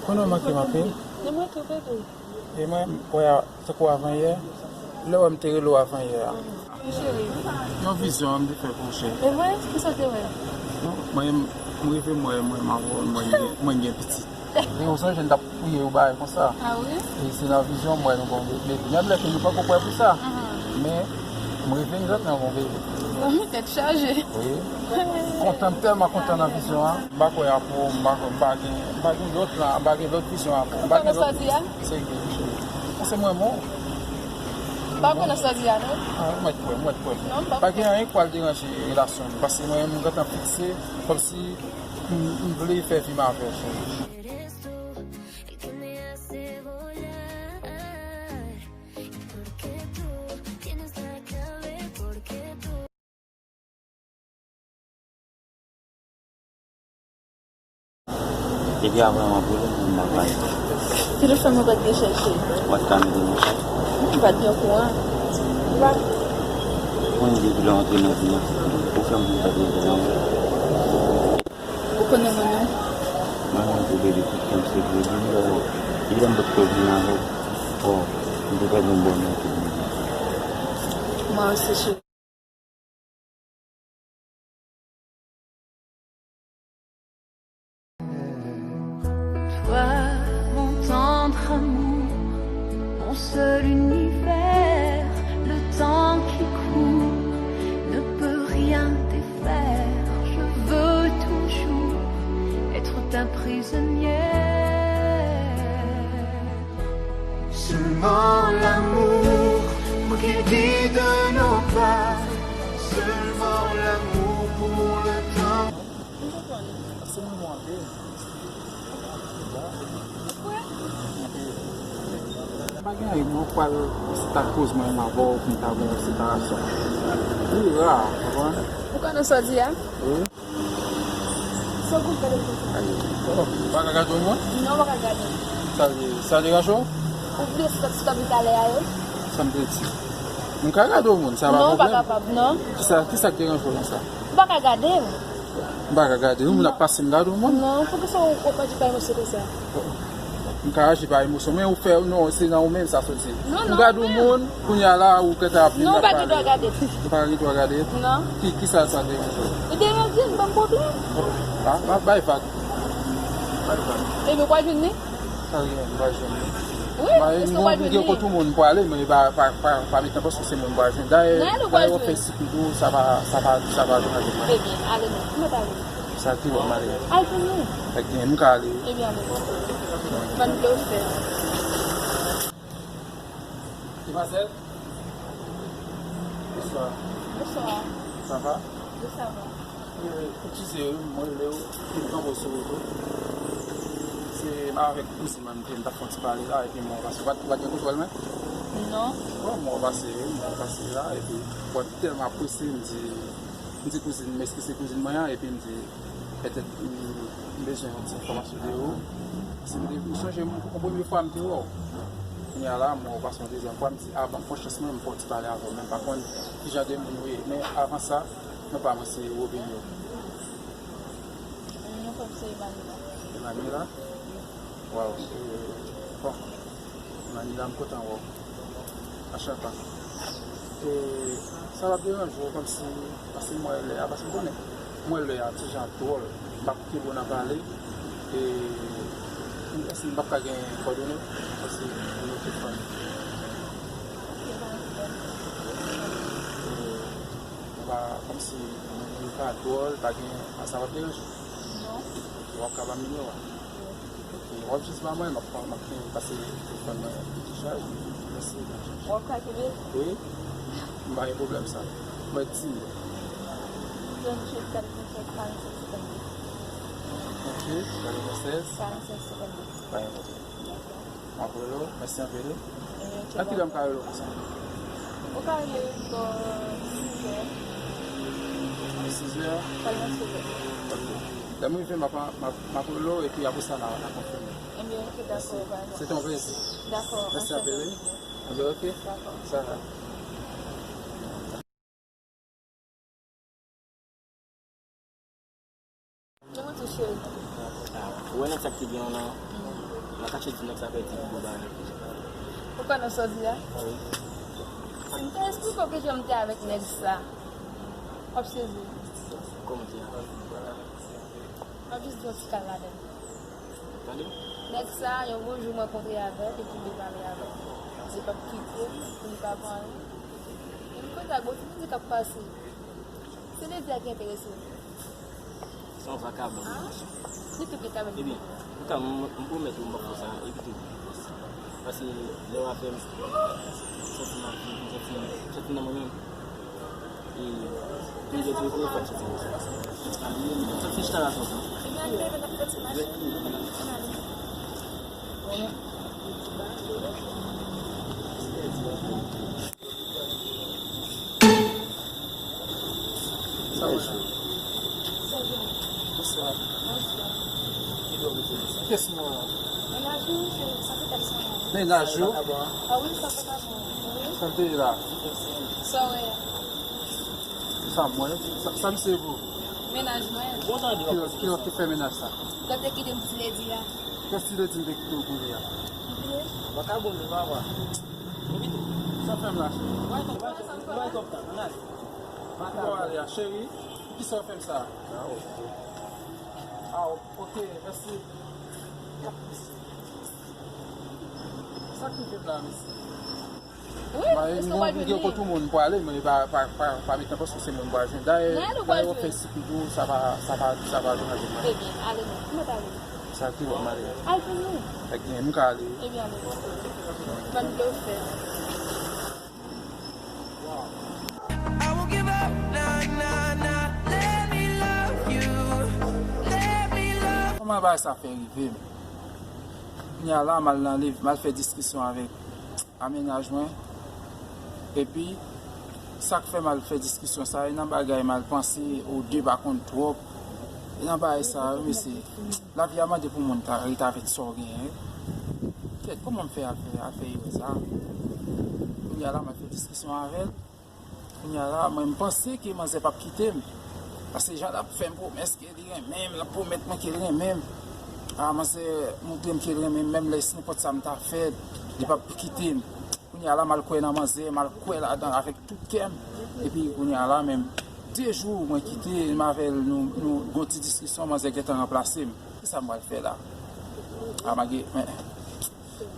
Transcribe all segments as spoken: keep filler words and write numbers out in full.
Konnen w manke m anpil. Menm mwen tou, bebe. E mwen, wè a, tankou avan yè, lè w wè m te rele w avan yè a. Wi, cheri. Yon vizyon m te fè pou ou, cheri. E vre? Kisa w te wè? Non, mwen, m reve mwen, mwen, m avè w, mwen, mwen gen pitit. E ou sonje m t ap priye yon bagay konsa. A wi? E se nan vizyon m wè nou gon bebe. Menm lè ke nou poko prè pou sa. Men, m reve m jwenn nan gon bebe. Zanmi, tèt chaje. Wi. Kontan, m tèlman kontan nan vizyon an. M pa kwè a pou, m pa, m pa gen, m pa gen lòt la, m pa gen lòt vizyon a pou. M pa gen lòt. Ou konnen sa w di a? Serye, cheri. Sa se mwen, mwen. M pa konnen sa w di a, non. Ah, mwen kwè, mwen kwè. Non, m pa kwè. Pa gen anyen k pral deranje relasyon nou, paske mwen, m gentan fikse, kòmsi M, m vle fè vi m avè w, cheri. Eres tú el que me hace volar. ¿Y por qué tú tienes la clave? ¿Por qué tú? Depi avan m ap rele w, m ap bay. Telefòn mwen pa t gen chèche. Ou pa t ka mete nan chèche? M pa t gen kouran. Ou pa. Mwen depi lè w antre nan vi m, ou fè m konn pa t gen kouran. Ou konnen mwen menm? Mwen menm tou, baby, tout tan se vre. Depi lè, depi lè m pot ko vin avè w, oh, m te pèdi yon bòn nan tout moun. Mwen osi, cheri. Toi, mon tendre amour, mon seul univers, le temps qui court ne peut rien défaire. Je veux toujours être ta prisonnière. Seulement l'amour pour qu'il guide nos pas. Seulement l'amour pour le temps. M konprann. Se moun mwen anpil. Bon. Anpil. Pa gen anyen, mwen pral se ta koz mwen menm avè w pou m ta gon separasyon. Li ra, w konprann? Ou konnen sa w di a? Wi. Sa w konn fè de koze? Oh, ou pa ka gade yon moun? Non, ou pa ka gade. Sa, sa deranje w? Ou bliye sa, sa w t ap di talè a yo? Sa m te di? M ka gade yon moun, sa pa pwoblèm. Non, ou pa kapab, non. Kisa, kisa k deranje w nan sa? Ou pa ka gade m. M pa ka gade yon moun ap pase m gade yon moun. Non, poukisa w, w ap aji pa emosyon konsa? M ka aji pa emosyon, men ou fè, non, se nan ou menm sa soti. Non, non, ou gade yon moun, kounye a la, ou gentan ap vin ap pale. Non, ou pa gen dwa gade. Ou pa gen dwa gade? Non. Ki, kisa sa deranje w? Li deranje m, ban m pwoblèm. Ah, m ap bay vag. Bay vag. Epi w pa jwenn li? Sa gen, m pa jwenn li. Wi, èske w pa jwenn li? M gen kote moun pou ale, men pa, pa, pa, pa met nan pòs se moun pou al jwenn. Dayè, dayè, ou fè sik m tou, sa pa, sa pa, sa pa jwenn avèk mwen. Ebyen, ale non, nou pa ale. Sa ki wè m ale. Al pou nou. Fèk gen, nou ka ale. Ebyen, ale. Ban m vle w fè. Demwazèl. Bonswa. Bonswa. Sa va? Wi, sa va. Eh, eskize wi, mwen rele w, m tonbe sou ou tou. Se m avèk kouzin mwen, m te, m t ap fè yon ti pale la, epi m wè w pase. Ou pa t, ou pa t gen kontwòl mwen? Non. Bon, m wè w pase wi, m wè w pase la, epi, bon, m tèlman apresye, m di, M di kouzin, m eskize kouzin mwen an, epi m di, petèt, m, m bezwen yon ti enfòmasyon de ou. Si m te, m sonje m, yon premye fwa m te wè w. Kounye a la, m wè w pase yon dezyèm fwa, m di, a, ban m fè chans mwen, m fè yon ti pale avè w, men m pa konn ki jan de moun ou ye. Men avan sa, nou pa mwen se Robinho. Non, non, kòm se Emmanuela. Emmanuela? Waw, e, bon. Manila, m kontan wè w. Achantan. E, sa p ap deranje w kòmsi, paske m wè lè a, paske m konnen, m wè lè a ti jan dwòl. M p ap kenbe w nan pale. E, èske m p ap ka gen kòdone w? Paske nou te fanmi. E, ou pa, kòmsi, nou pa dwòl, pa gen, sa p ap deranje w? Non. W ap ka ban m nimewo a? Ok, w ap jis ba mwen, m ap, m ap fini pase telefòn nan ki chaj. Mèsi. W ap ka kenbe? Wi. M pa gen pwoblèm sa. Mwen di. Tranntuit, katrevennsèz, karannsenk, senkanndis. Ok, katrevennsèz. Karannsenk, senkanndis. Pa gen pwoblèm. M ap rele w. Mèsi anpil wi. Ebyen, ok, a ki lè m ka rele w konsa? Ou ka rele m bò sizè. Sizè? Pral nan sizè. Ok. Lè m rive, m ap, m ap, m ap rele w, epi apre sa, n a, n a konfime. Ebyen, ok, dakò, pa gen pwoblèm. Se te yon plezi. Dakò, ansanm. Mèsi anpil wi. Ebyen, ok. Dakò. Sa va. Ou wè nèg sa ki te gen yon nan. Kache di nèg sa fè ti bobo bagay. Ou konnen sa w di a? Wi. Si m te esplike w kijan m te avèk nèg sa, w ap sezi. Kòman w te avèk? M ap jis di yon ti kal ladan l. Tande? Nèg sa, yon bon jou mwen kontre avè l, epi m te pale avè l. Li p ap kite m, li p ap anyen. E m konn sa, gon ti mizik ap pase. Se ledi a ki enterese m. Se yon vakabon. Ah, li pi pita menm. Ebyen, antouka, m, m pwomèt ou m p ap fè sa, epi tou. Paske lè w avè m, m santi m ap viv, m santi, m santi nan mwen menm. E, m gen tout reflèks sou sa. Sa fè chita la konsa. Ebyen, ann leve, n ap fè ti mache. Ann ale. Sa va? Bonswa. Bonswa. Ki do w rete konsa? Kiyès mwen an? Mennaj ou, se, sa se tèt sa. Mennaj ou? Ah wi, sa se pa bon. Wi. Sa te la? Sa w wè? Sa mwen? Sa, sa misye pou? Mennaj mwen. Ki lòt, ki lòt ki fè mennaj sa? Lòt te kite m ti ledi a. Kiyès ti ledi m te kite w kounye a? Vakabon, papa. Sa fè m la, cheri. Bay kòb, bay kòb, bay kòb, ann ale. Ki bò w ale a, cheri? Poukisa w fè m sa? Ah, ok, mèsi. Sa k rive m la, mesye? Wi, m gen kote moun pou ale, men pa, pa, pa, pa met nan pòs ou se moun pou al jwenn. Dayè, dayè w ap fè sipid ou, sa pa, sa pa, sa pa jwenn avèk mwen. Ebyen, ale non, mwen ta ale. Sa ki wè m ale? Al jwenn nou. Ebyen, m ka ale. Ebyen, ale. Ban m vle w fè. I won't give up, nah, nah, nah. Let me love you. Let me love. Kòman bagay sa fè rive m? Kounye a la, m al nan liv, m al fè diskisyon avèk a mennaj mwen. Epi, sa k fè m al fè diskisyon sa, e nan bagay m al panse, ou de pa konn twòp. E nan bagay sa, wi, mesye, lavi a mande pou moun ta, rete avèk sa w genyen, wi. Kèt, kòman m fè al fè, al fè erè sa? Kounye a la, m al fè diskisyon avè l. Kounye a la, mwen, m panse ke manzè p ap kite m. Paske jan l ap fè m pwomès ke li renmen m, l ap pwomèt mwen ke l renmen m. A, manzè montre m ke l renmen m, menm lè si nenpòt sa m ta fè, li p ap kite m. Kounye a la, m al kwè nan manzè, m al kwè ladan l avèk tout kè m. Epi kounye a la, menm de jou, mwen kite m avè l, nou, nou gon ti diskisyon, manzè gentan ranplase m. Kisa m pral fè la? A, malgre, men,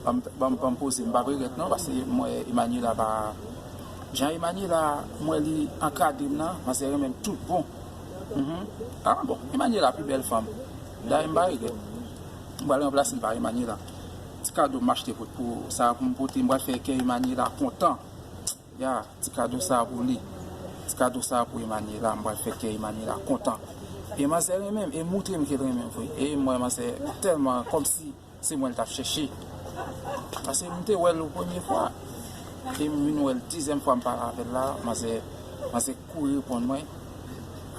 ban m, ban m, ban m poze, m p ap regrèt non, paske m wè Emmanuela pa, jan Emmanuela, m wè li ankadre m nan, manzè renmen m tout bon. Mhm. A, bon, Emmanuela pi bèl fanm. Dayè, m pa regrèt. M pral ranplase l pa Emmanuela. Ti kado m achte pou, pou sa pou m pote, m pral fè kè Emmanuela kontan. Ya, ti kado sa pou li. Ti kado sa pou Emmanuela, m pral fè kè Emmanuela kontan. E manzè renmen m, e montre m ke l renmen m vre. E m wè manzè tèlman kòmsi se mwen l t ap chèche. Paske m te wè l yon premye fwa. E m vin wè l dezyèm fwa m pale avè l la, manzè, manzè kouri reponn mwen.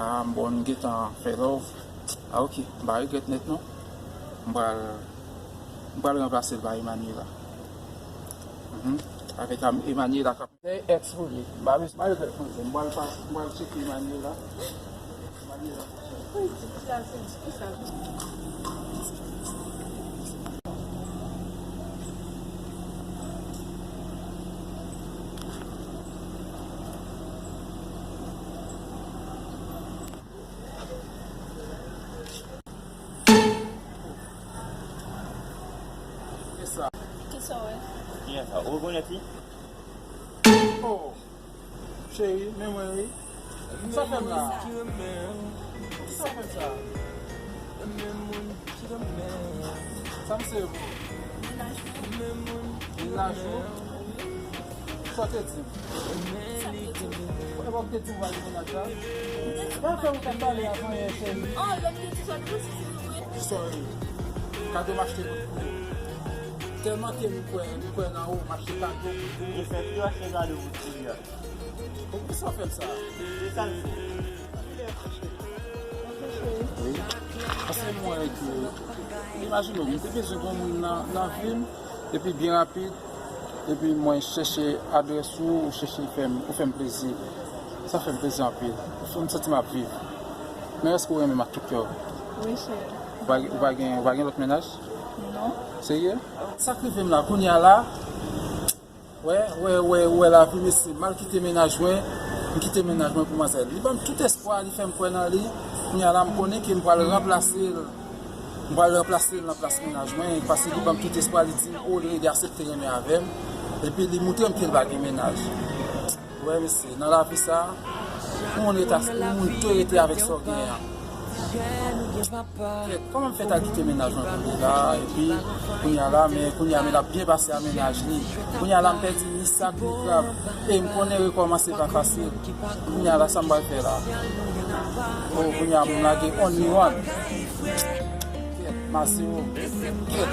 A, m bon, m gentan fè love. A, ok, m pa regrèt nèt non. M pral, m pral ranplase l pa Emmanuela. Mhm. Avèk Am-, Emmanuela k ap Se èks pou li. M pa bezwen, m pa bezwen fè manzè. M pral pa, m pral tcheke Emmanuela. Emmanuela. Kisa? Kisa w wè? Kiyès sa? Ou rekonèt li? Oh! Cheri, men mwen wi. Sa fè m la? Sa fè m sa? Sa m se pou? Mennaj ou? Sa w te di? Sa m te di? Ou te di w pa gen mennaj la? Pa fè m konn pale avan yè, cheri. Oh, lè m te di sa, nou si se vre. Sorry. Kado m achte pou ou. Tèlman ke m kwè, m kwè nan ou, m achte kado pou ou. E fè ki achte kado pou ou, ya? Poukisa w fè l sa? Se sa l fè. Wi. Paske m wè ke, imajine w, m te bezwen gon moun nan, nan vi m, epi byen rapid, epi mwen chèche adrès ou, ou chèche fè m, ou fè m plezi. Sa fè m plezi anpil. Ou fè m santi m ap viv. Men èske w renmen m ak tout kè w? Wi, cheri. Ou pa, ou pa gen, ou pa gen lòt mennaj? Non. Serye? Sa k rive m la, kounye a la, wè, wè, wè, wè lavi, mesye, m al kite mennaj mwen, m kite mennaj mwen pou manzè. Li ban m tout espwa, li fè m kwè nan li. Kounye a la, m konnen ke m pral ranplase l. M pral ranplase l nan plas mennaj mwen, paske li ban m tout espwa, li di m, o, li rete aksepte renmen avè m. Epi li moutre m ke l pa gen mennaj. Wè, mesye, nan lavi sa, pou moun rete, pou moun te rete avèk sa w genyen an. Kèt, kòman m fè ta kite mennaj mwen kounye la, epi kounye a la, men kounye a, men l ap byen pase a mennaj li. Kounye a la, m pèdi ni sak, ni krab. E m konnen rekòmanse pa fasil. Kounye a la, sa m pral fè la? O, kounye a, m lage only one. Kèt, m a zewo. Kèt.